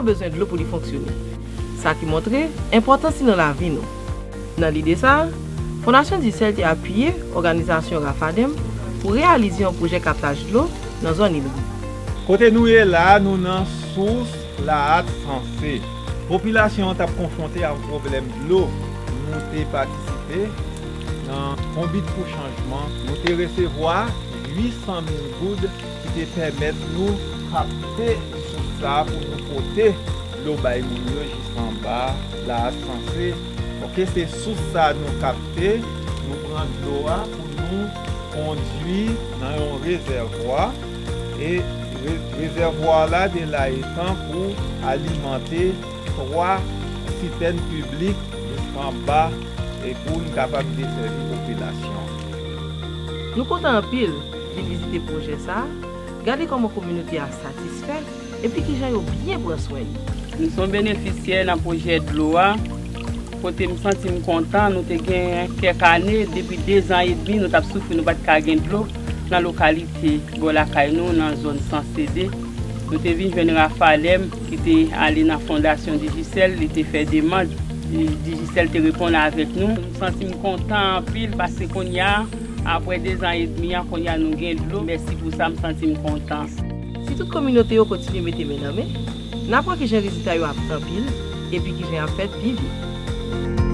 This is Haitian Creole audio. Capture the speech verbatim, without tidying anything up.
bezwen dlo pou li fonksyone. Sa ki montre enpòtans li nan lavi nou. Nan lide sa a, Fondasyon Digicel te apiye òganizasyon Rafadem pou reyalize yon pwojè kaptaj dlo nan zòn Ilri. Kote nou ye la a, nou nan sous Lahat Sanse. Popilasyon an t ap konfwonte ak pwoblèm dlo. Nou te patisipe nan Konbit pou Chanjman. Nou te resevwa uit san mil goud ki te pèmèt nou kapte sous sa a pou nou pote dlo bay moun yo jis anba Lahat Sanse. Oke, se sous sa a nou kapte, nou pran dlo a pou nou kondwi nan yon rezèvwa. E re-, rezèvwa la de la etan pou alimante twa sitèn piblik jis anba e pou n kapab desèvi popilasyon. Nou kontan anpil vin vizite pwojè sa a, gade kòman kominote a satisfè epi kijan yo byen pran swen li. Nou se yon benefisyè nan pwojè dlo a, kote m santi m kontan. Nou te gen kèk ane, depi dezan edmi, nou t ap soufri, nou pa t ka gen dlo nan lokalite bò lakay nou, nan zòn Sanse de. Nou te vin jwenn Rafalem ki te ale nan Fondasyon Digicel, li te fè demann, Digicel te reponn avèk nou. M santi m kontan anpil paske kounye a, apre dezan edmi an, kounye a nou gen dlo. Mèsi pou sa, m santi m kontan. Si tout kominote yo kontinye mete men nan men, n ap wè kijan rezilta yo ap anpil epi kijan y ap fèt pi vit.